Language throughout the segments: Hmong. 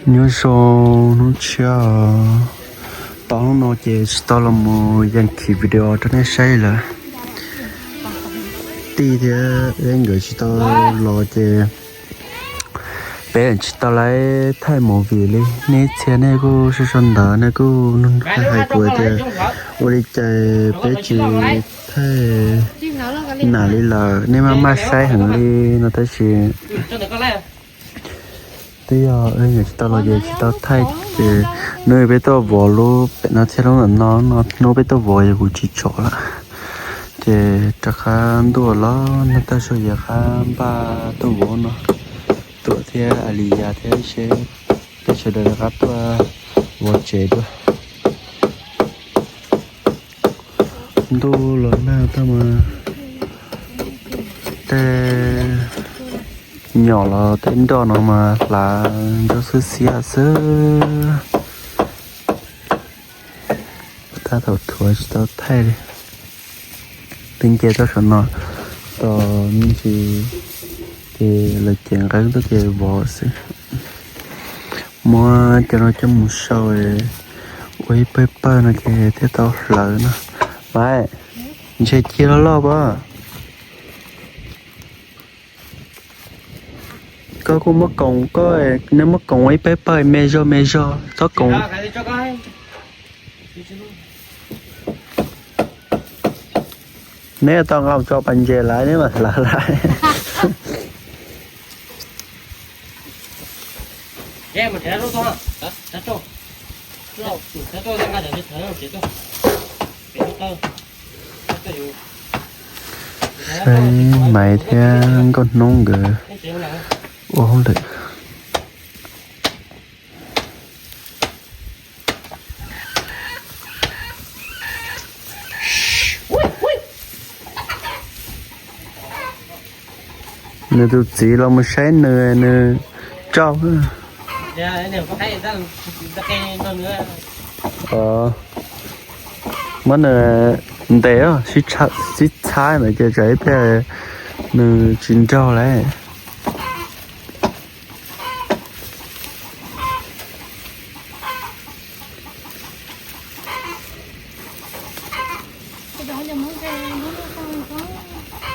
Nyob zoo hnub tshiab, tau hnub no ces tsis tau los mus yees khiv video rau nej saib lawm. Tij thiab nkawd tsis tau los ces peb tsis tau lawv thaij movie li. Nej txhia nej kuj sau sau ntawv, nej kuj hais kuv tias ua li cas peb tsis thaij nam li lawm, nej maj maj saib heev li no tab sis twb yog tsis tau los ces tsis tau thaij. Ces hnub peb tuaj vov lub pem no thiab lub ntawm no, hnub peb tuaj vov ces kuv tsis tsom lawm. Ces rov qab ntuj los nag tag ces rov qab npaj tuaj vov no. Tuam thiab Alia thiab seb peb sawv daws rov qab tuaj vov tsev dua. Ntuj los nag tag mas tej nyom los tej nroj no mas hlav nroj xwb xiab xwb. Tab thaum thuav tsis tau thaij li. Twb nce tau saum no tos me ntsis ces lawv cev nqeeb tuaj ces vov xwb. Muab cov no coj mus sau ua ib pawg pawg no ces thiaj tau hlawv no. Mas ntshe cia loj loj pob. Koj kuj muab koom, koj, nej muab koom ua ib pawg pawg me zog me zog txhob koom. Neb tau nqa tso pas ntses lawm neb mam hlawv lawm. Saib Maiv thiab Nkauj Hnub nkawd ua hauj lwm. Nws tus txiv los mus saib nws, nws tsau. Muab nws ntes sib txhab ntawd ces tsam ib pliag nws tsis nraug lawm.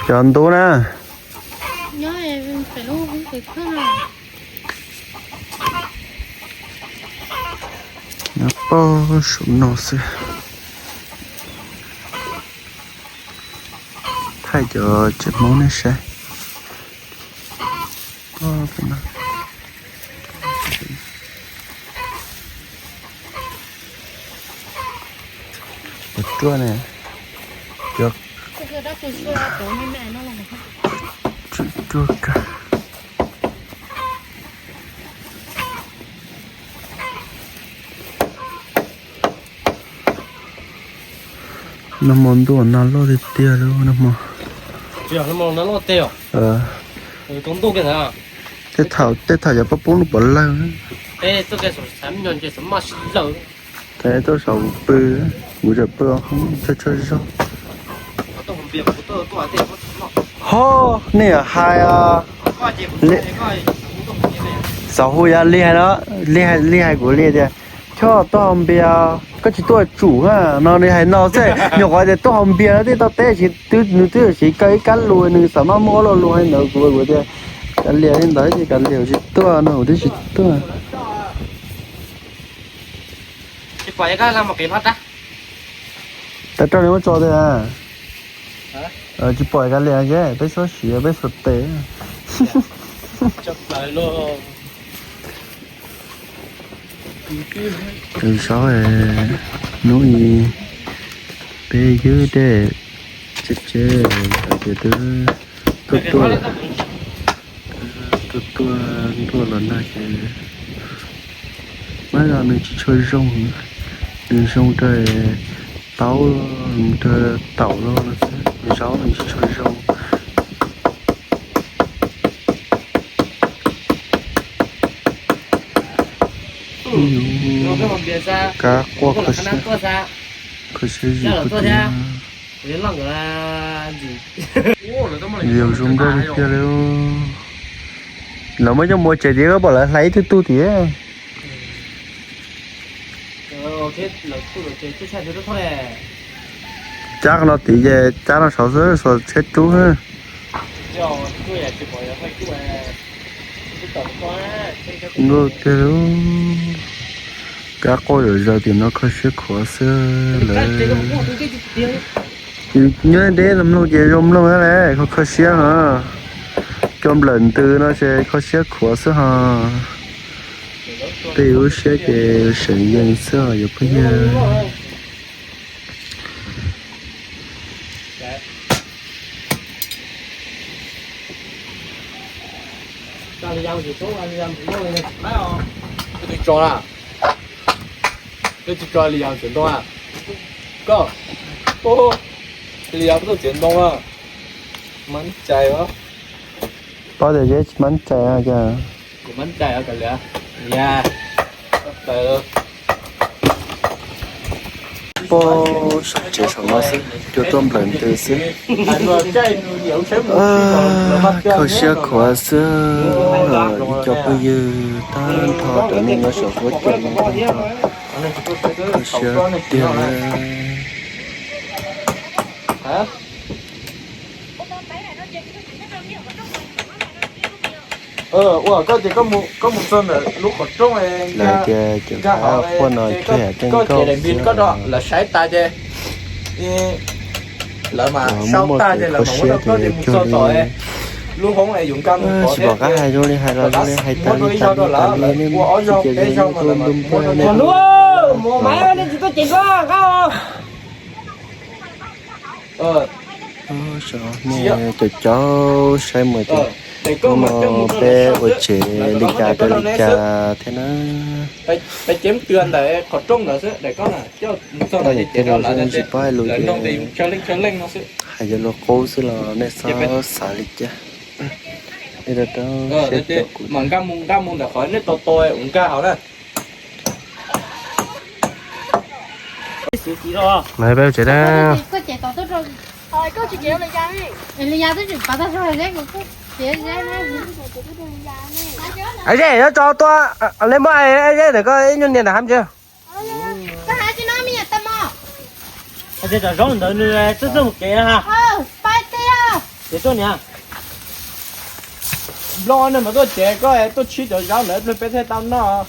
Cov ntub na. Nyob pog saum no xwb. Thaij cov tsev Hmoob nej saib. Puas ruaj ne? Cov ruaj kawg. Nag hmo ntuj nag loj tiag tiag li nag hmo. Tej thaum, tej thaum cov pob poob lub puav leej. Tuaj saum pw, kuv tseem pw tshaj tshaj zog. Ho, nej hais, xav hu yog li hais no, li hais kuv li tias, Choj, tuaj haus npias, koj tsis tuaj tsum no, nws hais no xwb. Nyuam qhuav tias tuaj haus npias no thiaj tau teb, nws twb yuav siv kaw ib kab lus, nws xav maj muaj ob lo lus hais ntawd kuv, kuv tias kav liam li ntawd ces kav liam, tsis tuaj no kuv twb tsis tuaj. Tsis pom li, muab tso tiag. Tsis pom kav liam ces peb txhob siv, peb xuas tes. Tus zaub hnub i peb ywb dej tsev tsev hais tias twb tuaj tuaj, twb tuaj tuaj los nag ces mas yog nws tsis tshua zoo, nws zoo rau taub, zoo rau taum los no xwb, zaub nws tsis tshua zoo. Kab quaj kho siab zim tiag. Video zoo nkauj tiag li. Lawv muab coj mus tsev tid, koj pom lawv hlais ib tug tug tid. Cab no tid ces cab no saud xwb, saud tshiab rub xwb. Ntuj tiag lauj, kab quaj zom zaws tim no kho siab khuav xwb lawm. Nyob deb no mloog ces zoo mloog thiab las, kho kho siab no. Cov nplawm ntws no ces kho siab khuav xwb ho. Tej lub siab ces seem yees xwb ho yog phooj ywg. Peb twb tso li yas txiav ntoo a. Koj, li yas koj tuaj txiav ntoo a. Mab cais os. Paub tias zeb tsis mab cais os cas. Kuv mab cais os kav liam. Yas, koj tawm. Pog saum tsev saum no xwb, cua tuaj nplawm ntws xwb. Kho siab khuav xwb, yus cov phooj ywg tag nrho cov neeg nyob saum huab cua no tag nrho, kho siab tiag li. Ua koj ces koj mus txog ntawm lub qhov rooj, lawv tias cov nkag qhov, qhuaj no cog yam keej koj xwb. Lawv saib tas ces lawv mas sau tag ces lawv mam muab rau koj ces mus txog tom lub hoob es yus nkag mus tod thiab. Tsis pom qab hais zoo li hais los zoo li hais tas li tas li tas li, nej mus sib ces zoo li nej tuaj nplawm ntws. Nej cov caub saib mus tias hnub no peb ua tsev li cas rau li cas thiab na. Tsis paub hais lus, hais cov lus qub xwb los nej txhob xav li cas. Nej rau rau siab coj kuv. Mas peb ua tsev na. Zeb, nyob tso tua, le muab zeb ntawm koj ib nyuag niam ntawm ham tsi. Zaub ntawd nws txawj txawj mus kev ha. Ces tuaj niam. Nplooj no mas tuaj ces koj tuaj tshib cov zaub ntawd peb thiaj tau noj.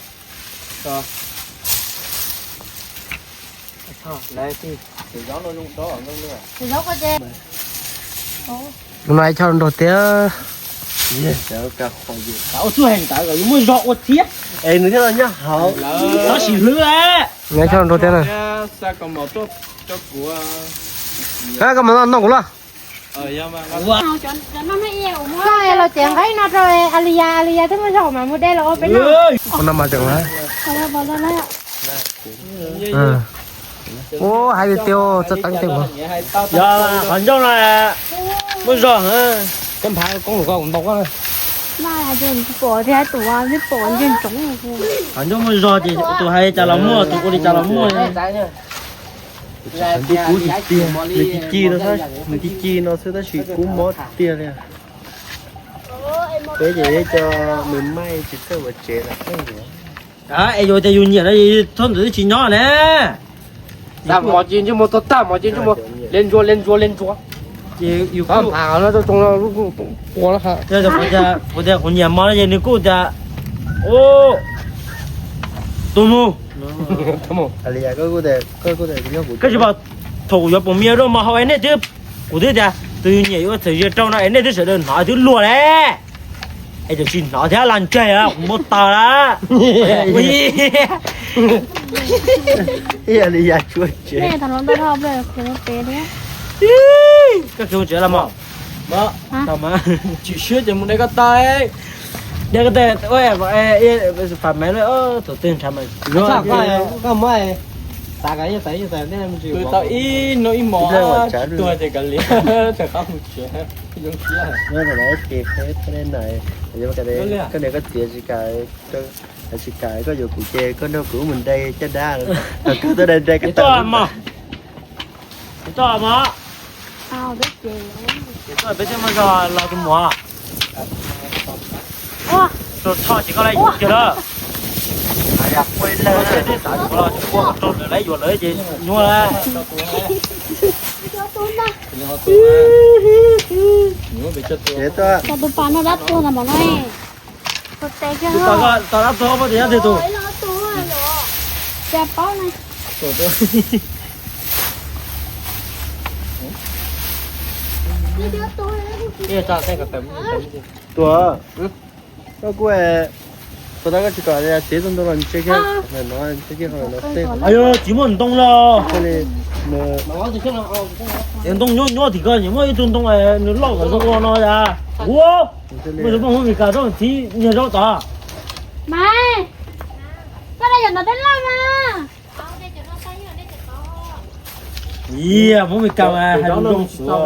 Tus no ib choj nrog tiag. Ua txuj heev ntawd kom yus muaj zog ua thiab. Es nws thiaj los nyob hauv. Tab sis hlwb. Nyob ib choj nrog tiag na. Koj mus no noj kuv los. Koj los cev nqaij no rau Aliyas, Aliyas twb muaj zog mas mus de los ua peb noj. Ua no mas tseem ua hais tias tiag txog teeb tiag. Yog qhov ncauj no muaj zog, koj nphav koob lus koj kuv ntaus koj. Qhov ncauj muaj zog ces tus hais cas los muaj, tus ua li cas los muaj. Nws ci ci no, nws ci ci no xwb tab sis kub mob tiag li. Peb ces cov nws maij tsis txawj ua tsev lawm. Es yus tias yus nyiam no, thaum ntawd twb tsis nyob ne. Tag mos ces ntsej muag, tag mos ces ntsej muag, le ntsuag le ntsuag le ntsuag. Ces yus kuv tias kuv nyiam mos no ces nws kuj tias, u, tus mus. Koj tsis pom thaum kuv yuav pum mia rau mos hauv es nej twb, kuv twb tias tus yus nyiam yuav txawm zia rau no es nej twb sawv daws hnov twb luag lawm. Es tam sim hnov thiab los ntseg kuv muab taw lawm. Koj tsis mus tsev los mos? Tsis siab ces mus de koj taw. De koj taw, fam maiv lawm, thaum twg ntshav mas. Koj muab xav kom ib xav ib xav, tau ib hnub ib hmos tsis tuag ces kav liam, rov qab mus tsev. Zoo siab. Koj niam koj txiv tsis kam, tsis kam koj yuav kuv ces koj nrog kuv mus de caj dab, koj tuaj de de koj taw. Peb thiaj muaj zog los tus muam. Rau txhoj ces koj laj kiag lawm. Ua lawm, ua rau lawv, lawv yuav lawv ces nyuaj lawm. Cov tus pas no dab tuag ntawm no. Tus pas ko tau dab tuag pab tias yog twg tus. Cas paub na. Tuaj, koj kuj, puas tab koj tsis kom tsev tau ntau los tsev kiag no, tsev kiag qhov no. Ayo, tsis muaj ntoo los. Ntoo nyuaj nyuaj tim ko, nws muaj ib tug ntoo nws loj kom zoo ua no yas. Ua, muaj tus poj Hmoob Mes Kas tuaj txhiv niag zaub tod. Mas, koj dab yam no peb loj mas. Ib, Hmoob Mes Kas mas hais lus zoo xwb.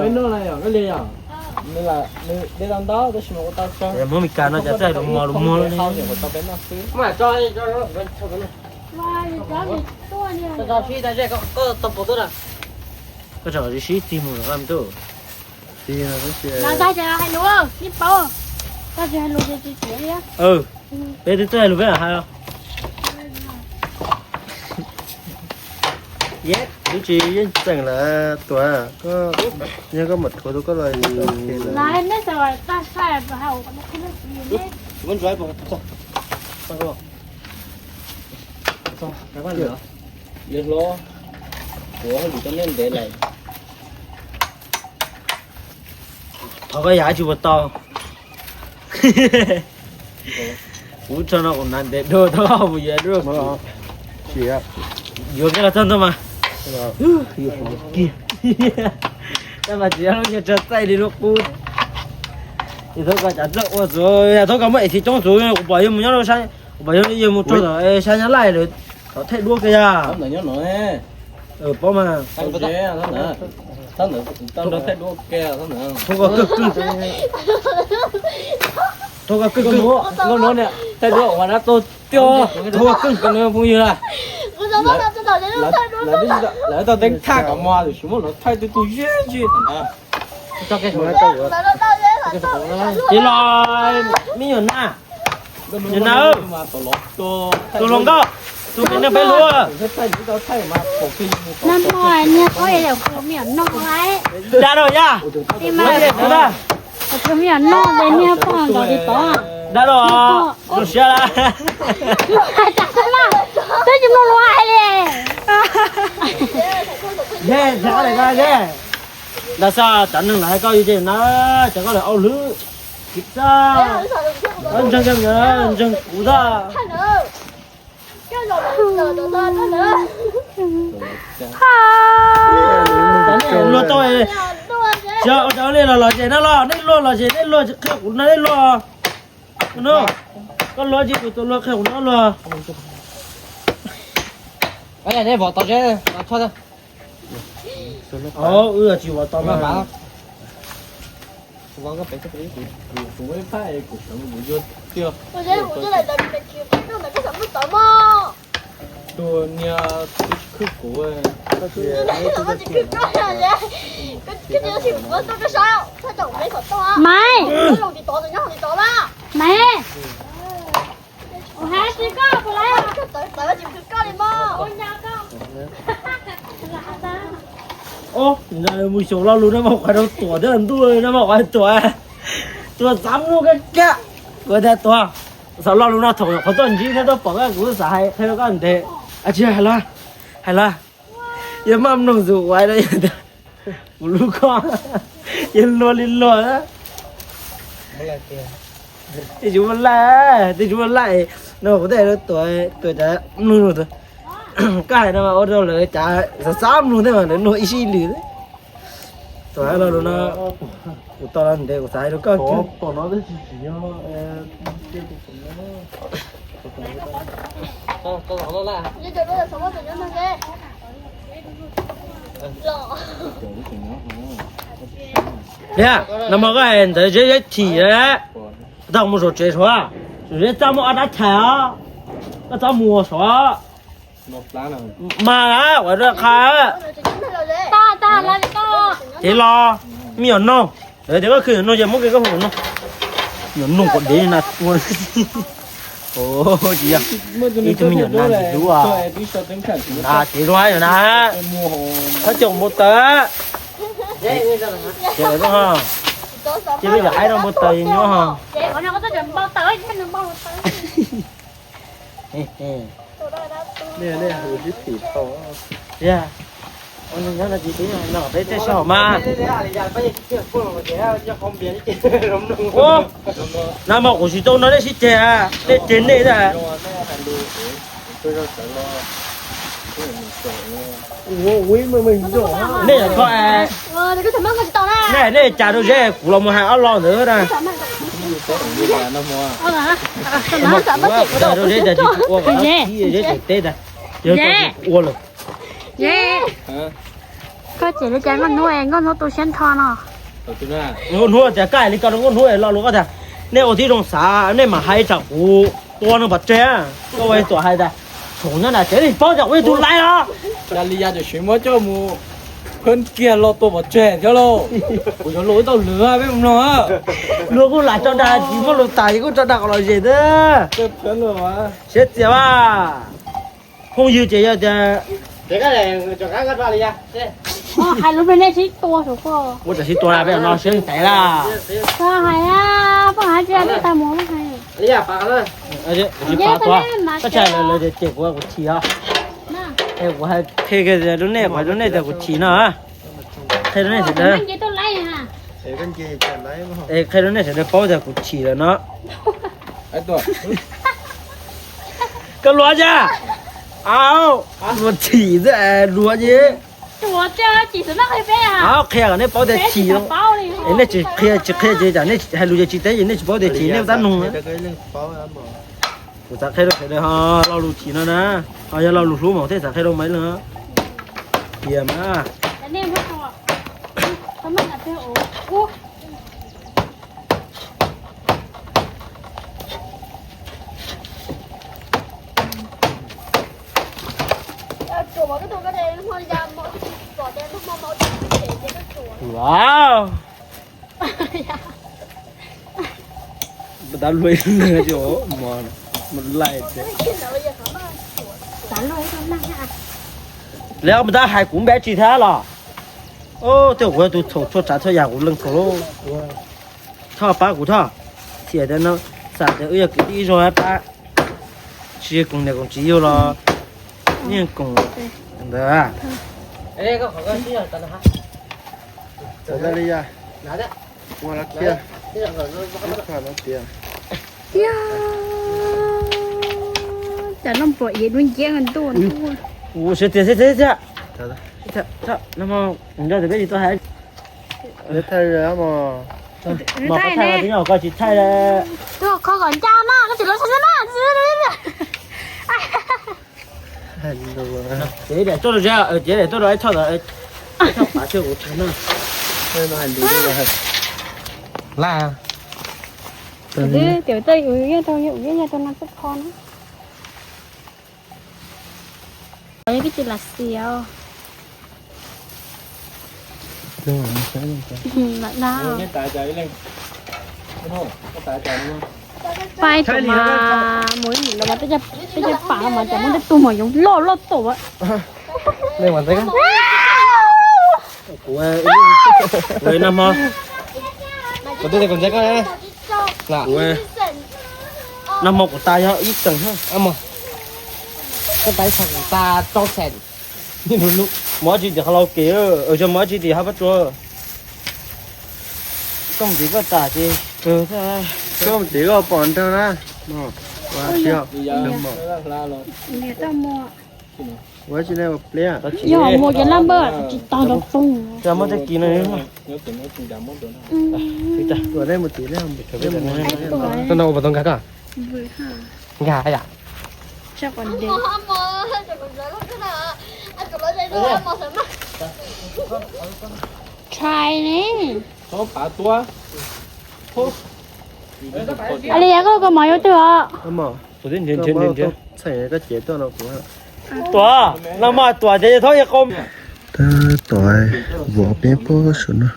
Hmoob Mes Kas no cas txawj lus mos lus muag li. Koj tseem sib txig mus rau qab ntuj. Peb twb txawj hais lus peb hais. Twb tsis yeej tseem lawm Tuam, yog koj mam rhuav rau koj los. Thov koj yam tsis puas tau. Kuv tso no kuv hnav ntev dua tau mus yuav dua. Yuav kiag los txog ntua mas. Tab mas tsis yog lub nyuag tsawg txaij li lub qub. Yog thov koj cas txawj ua txuv, yog thov koj muaj ev txiv coob txuv, kuv pom yog mus nyob rau sab, kuv pom yog mus rau tom sab Nyab Laj lawm, tom thaij duab kiag yog. Paub mas. Thov koj kawg kawg, thov koj kawg kawg, thaij duab ua dab tuag tiag, thov koj kawg kawg phooj ywg na. Lawv tau teeb thaj kom mos tus tsis muab lawv thaij twb tu zeb zeb na. Ces los me nyuam nas, nyuam nas, tus hluas nkauj, tus me neeg peb hlub. Nag hmo niag thaub yam kuv me nyuam noj lawm. Dab los yog? Kuv me nyuam noj lawm niag pog ntawd li tod. Dab los zoo siab lawm. Twb tsis mloog luag hais li. Ntawd xwb, cov neeg lawv hais koj yus ces na, cov koj lawv au lwm. Tsis txaj, ntseeg, ntseeg kuv txaj. Luag tau, tsis ua li los los ces na los, nej luag los ces nej qhia kuv no, nej luag. Koj luag tsis tus luag qhia kuv no luag. Nej vov tau, wb tsis vov tau mas. Tus niag khwb kuv. Maiv, Maiv, ua hais tsis koj puas lawv. Mus xyaum lo lus no mas qhuav rau Tuam thiab ntuj no mas qhuav Tuam, Tuam xav mloog kawg kiag. Kuv tias Tuam, xav lo lus no thaum qhov tuaj ntsib thiab tuaj pom koj kuv xav hais qhia rau koj ntev. Tsis hais los, hais los, yog maj mloog zus uas kuv hlub koj, yog luag li luag. Tej tsis muaj laj, tej tsis muaj laj no kuv tej Tuam, Tuam cas mloog, koj hais no ua rau lawv cas xav xav mloog tej mas lawv mloog ib sij lwm. Tuam, lo lus no kuv tau los ntev kuv xav hais rau koj. Niam, nag hmo koj hais ntawd zeb zeb chim, tau mus saum tsev saud, saum tsev txaj muag ob rab chais os, koj txhob mus saud. Mas ua rau qha, ces los, me nyuam noog, lawv tias koj khwv nyuam noog ces muab kiag koj hu nyuam noog, nyuam noog kom dev na ua. Tsis yog ib tug me nyuam nas tsis dub na, ces zoo hab yom na. Koj coj npau taws, ces ces me nyuam aib no npau taws nyuaj ho. Nyob no ces peb nyob no peb tej sij hawm mas. Nag hmo kuv tsis tau nrog nej sib ceg, nej ceg nej ntag. Nej yog koj, nej, nej cas rau zeb kuv los mus hais ob lo ntawd na. Rau zeb cas tsis ua kom no, zeb tseem teb tas, yog koj tsis ua lawm. Koj cem li cas Nkauj Hnub, Nkauj Hnub tu siab nrho no. Nkauj Hnub tias koj hais li ko rau Nkauj Hnub lo lus koj tias nej ua tib zoo xav nej mam hais tsam kuv tua neeg pov tseg. Koj ua tuam hais tas thaum nyob na ces nej paub tias kuv yog tus laiv os. Cas li yas tam sim muab coj mus phab kiag lo tua pov tseg thiab lauj. Kuv yuav luag ib tauj lwm peb mus no. Luag kuj lam tso dag tsis muaj lus tas ces kuj tso dag kom lom zem xwb. Siab txias mas. Phooj ywg ces yog tias hais lus nej sib tua, ua tsam sib tua na peb no siab tsis tev lawm. Koj hais, poj hais tsis tag mus hais. Tsis pab tua, koj tsis hais lawv tias cem kuv, kuv chim os. Kuv hais qhia rau nej, qhia rau nej tias kuv chim no. Qhia rau nej tias, qhia rau nej sawv daws paub tias kuv chim lawm no. Koj luav cas? Au, luav chim xwb, luav ces. Au, qhia kom nej paub tias chim. Es nej tsis qhia, tsis qhia ces cas nej hais lus ces tsis teb ces nej tsis paub tias chim, nej tab nug. Kuv xav qhia rau sawv daws ho lo lus chim no na, ho yog lo lus hlub mas thiaj xav qhia rau Maiv Leej. Tias mas Wow. Tab luaj ib leeg mus laij. Lawv mus tab hais kuv npe tsis thiab los? Tej kuv tus txhaum txhua tsav txhua yam kuv leej txhaum lauj. Thoj pab kuv Thoj. Txhia tias no, xam tias wb yog kwv tij ib zaug pab. Tsis koom niam koom txiv yug los yeej koom ntawd. Tiag, cas noj npluam iav dub nciab ntuj. Kuv siab tiag tiag tiag. Noj tias peb tsis tau hais. Mas koj thaij no, koj tsis thaij. Koj kom ncaj mas koj tsis lov thaij na. Ces daim tuaj rau zeb, ces daim tuaj rau ib txhoj ntawd, ib txhoj pav thiab kuv thaij na. Laj. Tias txawj ua yog rau, ua yog rau no txawj kho na. Yog koj tsis lam xiav. Lam na. Pais tus mas mus ib nim los mas peb cov pam los mas cov muaj tej tug mas yoov loj loj tus. Nag hmo, nag hmo kuv tas yog ib xeem, koj tas ib xeem kuv tas rau xeem. Mov tsis tim qhov laus kev, yog mov tsis tim hab pab tsua. Koj mus tim koj tas ces kawg. Koj mus tim koj pom nrog na. Ua tsis ne ua pliab. Yog mus ces laj npawj tsis tag rau tug. Muab tej kis no. Ua nej mus tim, no ua pov tau nkag koj. Nkag yam. Tshai ne. Li yog koj koj mov yuav twg os? Tuam, no mas tuam ces thaum yog qau. Tab tom vov peb pob saum no.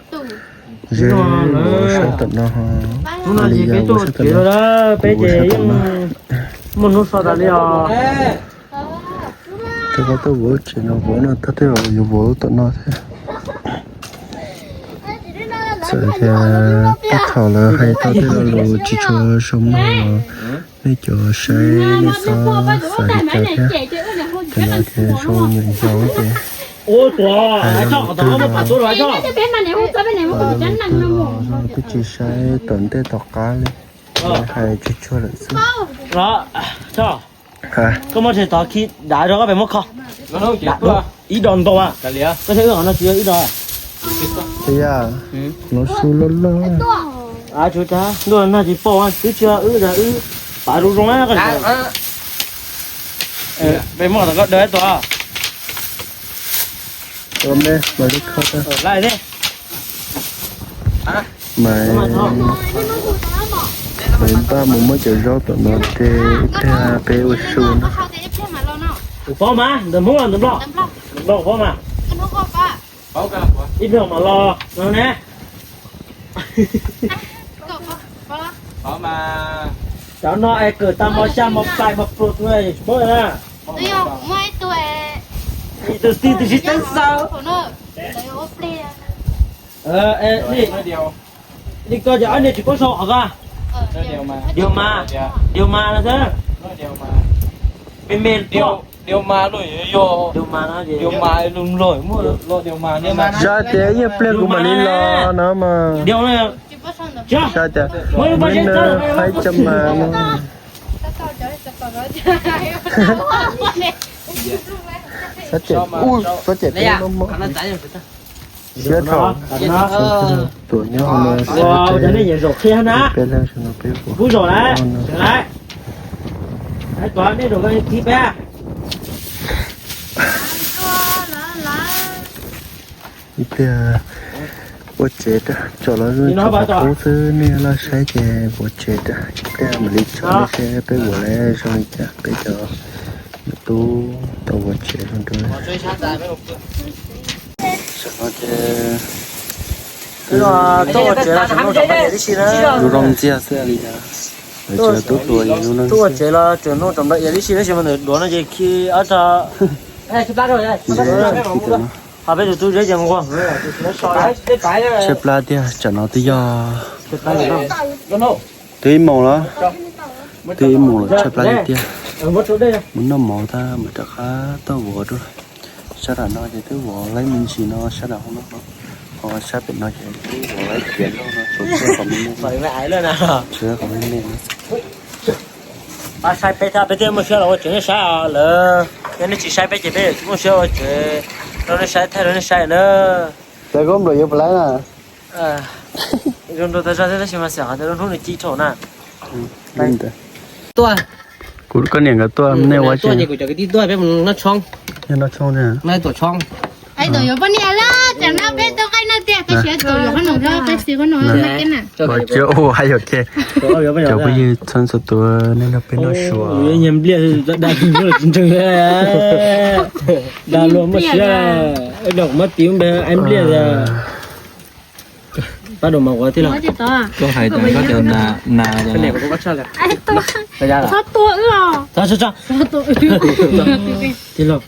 Ze vov sab tom no ho. Li yog vov sab tom no. Peb ces yeej Muaj hnub so tas li os. Rov qab tuaj vuav tsev no, vuav no tag tej zaum yuav vuav tom no thiab. Txawm tias tej thaum lawv hais tau tej lo lus tsis tshua zoo mloog los nej cov saib nej txhob xav li cas thiab. Cov no ces zoo nyuam yaus ces hais lo lus twg los, hais lo lus twg los zoo twg los twb tsis saib tom ntej tom qab li, hais tsuag tsuag lawm xwb. Koj muab tog khi dav rau koj pem muab kho. Ib do ntau, koj thiab wb qhov no tsis yog ib do. Yog, no su loj loj. Tsuav ntuj nag tsis pom twb tsis yog wb, wb pav zoo zoo na. Peb muab tau koj daws ib tug. Ua me mas li kho tag. Mas, mas npaj mus muab cov zaub tom no ces ib pliag peb ua su na. Tus paub mas ntawm Hmoob los ntawm Nplog? Nplog paub mas. Ib pliag mam los no ne. Cov no es kawm tag mos xya mos pais mos pluav tsis paub na. Tus tij tus tsis teeb xaws. Li koj ces ob niag tsis paub sau qhov ko. Điều mà, điều mà no xwb. Me me tuaj. Điều mà no ces điều mà lus Nplog muaj lo điều mà. Zaj tias ib pliag kuv mam li los no mas. Zaj tias, muab ib pliag haib cam mas no. Xab cem, ub, xab cem peb mob mob. Siab thaum tuam nyob hauv no, peb leeg sawv no peb ua no. Ib pliag ua tsev, tsom los tso qhov qub xwb, nej laj saib ces vuav tsev rau. Ib pliag mam li tsom nej saib peb vuav lawm zoo li cas, peb cov tub tau vuav tsev zoo rau. Tam no ces tuaj ua tsev los tseem noj tseem hlias tib si na. Zoo ntxiag xwb li cas. Lawv tseem tuaj ua tsev los tseem noj tseem hlias tib si tab sis mas ntawm duav no ces khi ob tog. Ho peb tus tub zeb ces nquag. Tshaib plab tiag, tsam no twb yog twb ib moos lawm, twb ib moos lawm tshaib plab tiag tiag. Mus noj mov tab mam rov qab tuaj vuav dua. Sab nram no ces twb vuav laib me ntsis no, sab nram hauv no, ho sab pem no ces twb vuav laib tiav loj no, tshuav qhov me me, tshuav qhov me me no. Pab saib peb thiab, peb thiaj muaj siab los ua tsev nej saib os lawm. Yog nej tsis saib peb ces peb yuav tsis muaj siab ua tsev rau nej saib, thaij rau nej saib na. Lawv koj nplam yuav puas laib na. Zoo nraug tag zog thiab tab sis mas xyov qhov tias lub hnub nws ci dhau na. Tuaj. Kuv koj niam nkawd tuaj, nej ua ces kuv cov kwv tij tuaj peb mus noj tshoob. Noj tshoob thiab. Noj tuam tshoob. Ai tuam yuav poj niam lawm, tsam no peb tau qaij noj tiag, tab sis ai tuam yuav qhob noom, peb siv qhob noom. Ua hais yam ces cov phooj ywg txhua txhua tus, nej nrog peb noj su. Nyiag npliaj da ntseeg, da luag muaj siab, da kuv muab tiv npe ai npliaj tias. Pab dua mas ua tij laug. Koj hais tias koj cov nas, nas, txhob tua wb os. Tij laug.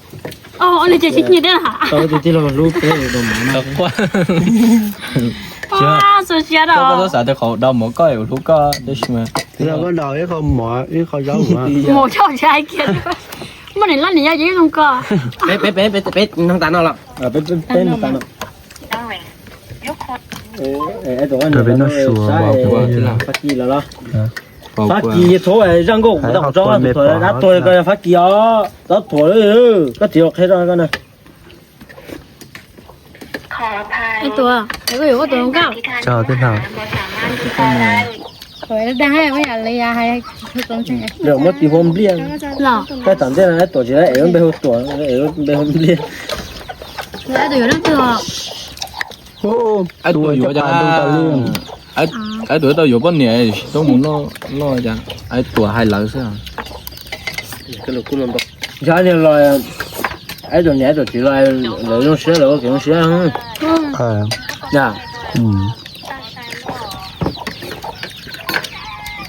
Oj, nej ces sib nyiam thiab hais. Tij laug hlub peb dua mas no. Xav tias qhov dua mov koj hlub koj, tab sis mas. Koj dua ib qho mov ib qho zaub. Mov coj tsis hais kiag. Muaj niam loj niam yau ces ib zoo koj. Peb, peb, peb, peb nug tas no los. Peb, peb nug tas no. Rau peb noj su. Fab Kis los los. Fab Kis thuam zaj nkauj kuv tau qhov tsob thuam dab tuag ko yog Fab Kis os, tsob thuam, koj txiv los qhia rau koj na. Ib tug, koj yuav ua tus zoo nkauj. Tso tij laug. Muab tiv hu npliaj. Los. Koj tam ntej no tuam tsis es npe hu tuam, es npe hu npliaj. Tus yuav leej twg os? Ais tuam yuav, ais tuam tau yuav poj niam tsis tau mus noj, noj cas ais tuam hais lawv xwb. Yog niag los ais tuam niam ais tuam txiv los lawv zoo siab lawv ua kev zoo siab. Yog.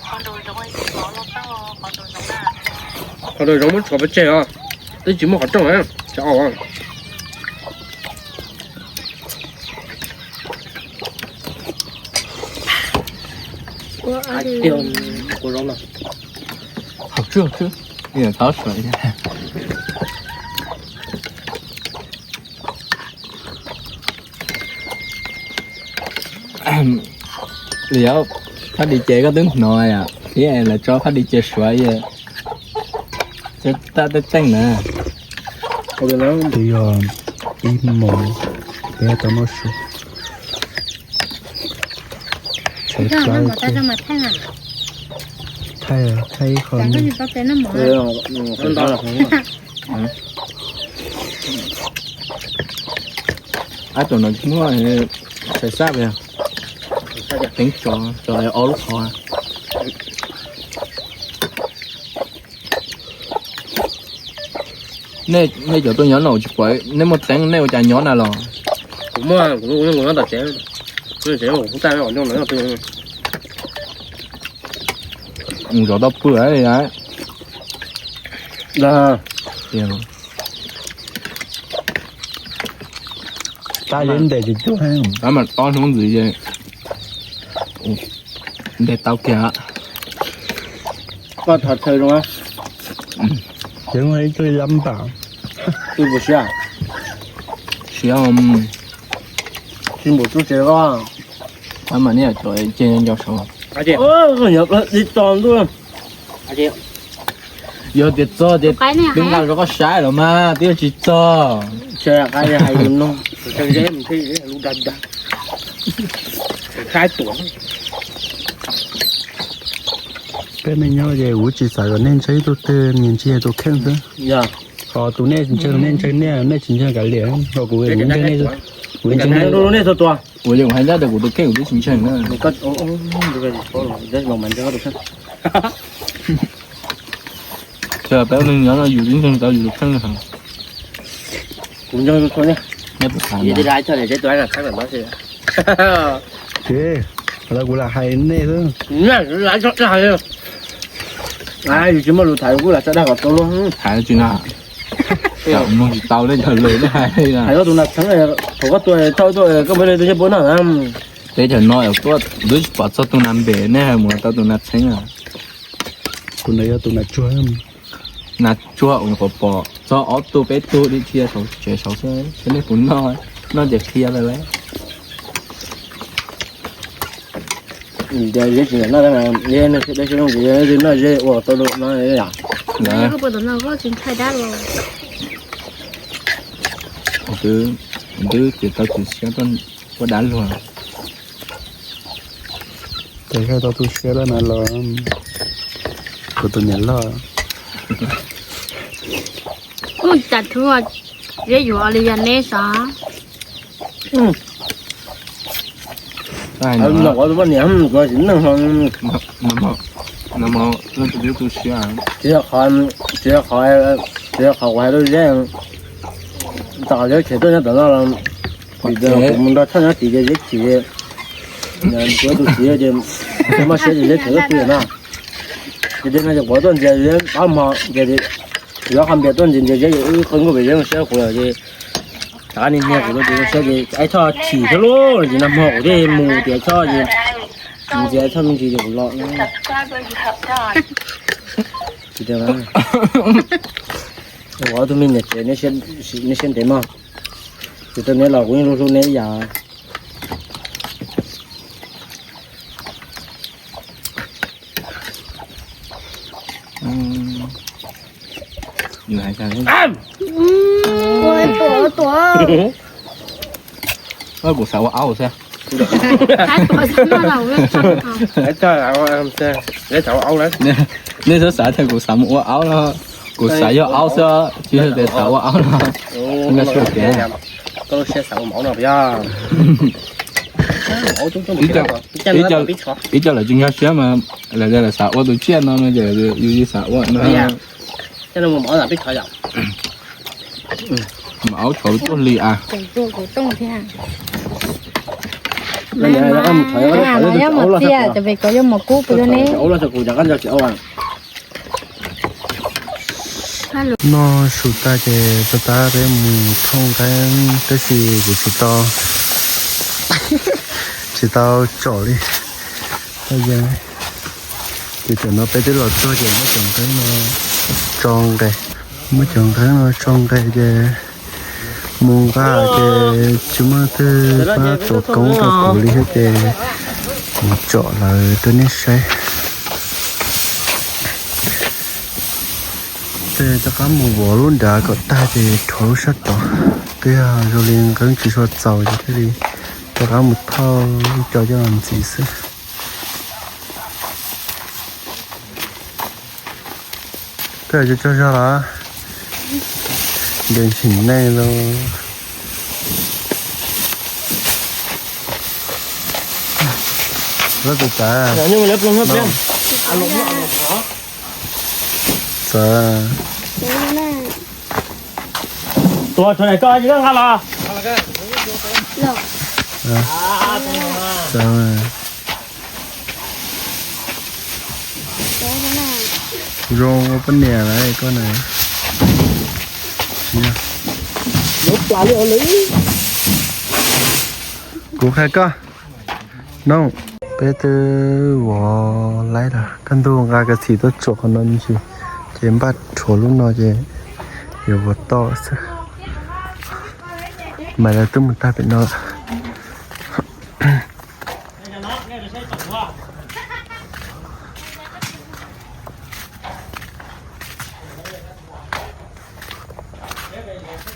Qhov nraum zoov, qhov nraum zoov na. Qhov zoov muab tshuav pov tseg os, twb tsis muaj qhov rooj, tshuav ob. Hauv tswb, hauv tswb, thov suav. Li, phab di ces koj twb hnov yom, thiab lawv tso phab di ces suav, tab tej teej na. Twb yog ib moos peb tau noj su. Thaij, thaij ib qho. Ab, tus no tsis muaj tshais xab yog teeb tso, tso ob lub qhov. Nej cov tuaj nyob no tsis pom nej muaj teeb, nej ua cas nyob na los? Kuv muaj, kuv nyob tom tsev, kuv tab tom nyob. Mus zov tau pw. Tab yeb ntes tsis cuag, tab mas ob hnub ntxiv ces ntes tau kiag. Koj thov chaw zoo. Ces muaj ib tug yab npam. Twb puas siab? Siab. Tsis npaum tub tsev koj. Tab mas nej cov ces nco saud. Yog tias txog ces twb nqa rau koj saib los mas twb tsis txog. Peb neeg nyob ces kuv tsis xav kom nej ntshaw ib tug twg, nyias ntshaw tus kheej xwb. Ho tus nej ntshaw nej ntshaw nej, nej tsis ntshaw kav liam, ho kuv kuv ntshaw nej, kuv ntshaw nej. Ua yog hais ncaj tias kuv tus kheej kuv twb tsis ntshaw na. Peb neeg nyob no yus twb ntshaw tau yus tus kheej. Kuv ntshaw, yus tsis lam hais nej xwb. Yus tsis muaj lus tham kuj lam tso dag kom tau luag hais tsis na. Mloog tsis tau nej cov lus nej hais. Hais koj tus nas txheeb, thaum koj tuaj thauj tuaj koj muaj leej twg nyob puab noj na. Teb chaws no tuaj twb tsis pom txog tus nas npem, nej hais mus tau tus nas txheeb. Tus no yog tus nas tsuag. Nas tsuag uas nyuam qhuav pom txog ob tug peb tug dhia saum tsev saud xwb, nej puas noj? Noj ces qhia lawm lauj. Ces zeb tsis noj, noj zeb ua tau no yom. Twb ces tau tus siab ua dab luag. Ces tau tus siab lawm na los, kuv tus niam loj. Ub, cas tub zeb yuav li yog neb sav. Tsis yog qhov, tsis yog qhov, tsis yog qhov kuv hais rau zeb, tom zeb tshem tuaj nyob tom no los, vim kuv mus nrog Thoj nyob tid ces zeb chim, kuv tus txiv ces maj siab ces zeb tshem tuaj pw na. Ces tias no ces kuv tuaj ntxias zeb ob hmo ces yuav qhov npias tuaj ntxias ntxias zeb, wb qw nkuj pem zeb zoo siab kuv lawm ces rov qab nias nias kuv rau ces zoo siab ces Aib Thoj chim thiab lauj, ces nag hmo kuv thiaj mus tias Thoj ces mus ntxias Aib Thoj me ntsis ces kuv los. Tsis tias kuv ob tug me niam tsev, neb siab ntev mog, ces tau neb los kuv yeej hlub hlub neb ib yam. Kuv xav ua aub xwb. Nej xav xav tias kuv xav mus ua aub no, kuv xav yog aub xwb, tsis yog tias xav ua aub no. Ib co lawv tsis nkag siab mas lawv tias lawv xav ua tus tsiaj no no ces yus xav ua no. Mas aub tshov tuaj li as. Nyob mos txias, cov pem kov yuav mos kub puas yog ne? Kuv cov qab nco tsis aub. Noj su tag ces tab tab peb mus thauj nqeeb tab sis kuv tsis tau, tsis tau tsom li. Ces tam no peb twb los txog ces muab cov nqeeb no tso nqes, muab cov nqeeb no tso nqes ces mus nqa ces tsis muaj twg pab tua koob rau kuv li thiab ces kuv tsom lawv rau nej saib. Ces rov qab mus vov lub nrad kom tag ces rhuav lub sab tod. Twb yog zoo li nqeeb tsis tshua txaus ces thiaj li rov qab mus thauj ib co coj los ntxiv xwb. Koj yuav tsaug zog los? Nres ntshis nej los. Lov tus tawv. Txawv. Tua tso koj tsis nqa los. Txawv. Zoo ua poj niam lawm koj na. Kuv qhia koj. No, peb twb vov laib lawm, kaj ntug nqa kav txim tuaj tsuam qhov no ntsis, ces npaj rhuav lub no ces yuav vov toj xwb. Mas lawv twb mus tag pem no lawm.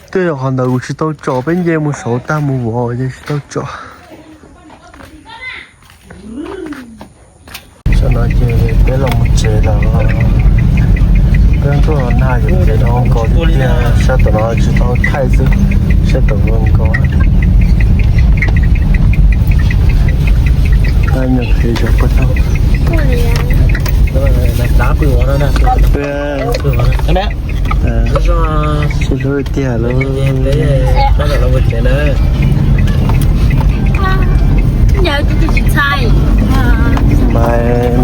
Twb yog qhov ntawd kuv tsis tau tsom, peb nce mus saud tag mus vov ces tsis tau tsom. Tam no ces peb los mus tsev lawm. Peb tuaj nag ces nag nkaus tiag tiag, sab tom no tsis tau thaij xwb, sab tom nkaus. Nyuam qhuav zaum puag tau. Tsis hlub tiag lauj.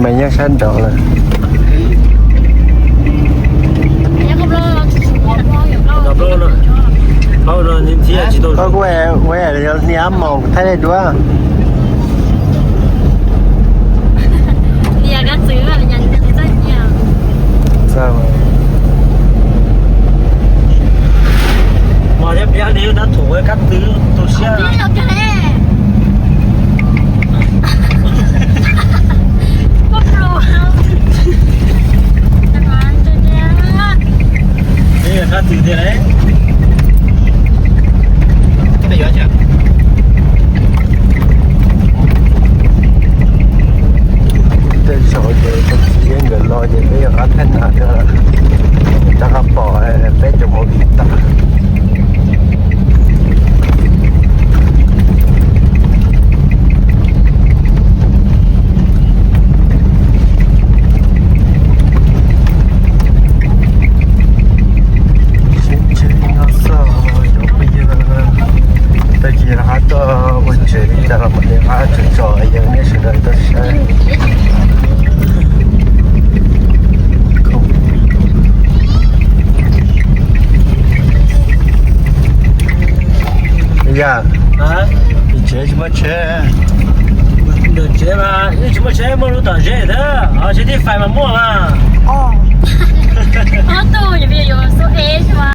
Mas nyob sab nraud lawm. Koj kuj ua niam moos thaij dua. Mos thiab piav li dab txim kab twb tu siab. Kab twg tiag lauj? Tej zaum ces tus txiv thiab nkawd los ces peb yuav qab thaij nas thiab, rov qab pom peb cov movie tas. Sib ntsib no xwb os cov phooj ywg, tag kis rov qab tuaj ua tsev li cas los mam li rov qab tso tso rau nej sawv daws tau saib. Yam, tsev tsis muaj tsheb. Tsev mas tsis muaj tsheb, muaj lub tom zeb thiab, tsheb tib fais mas muaj mas. Ob tug yuav xub es mas.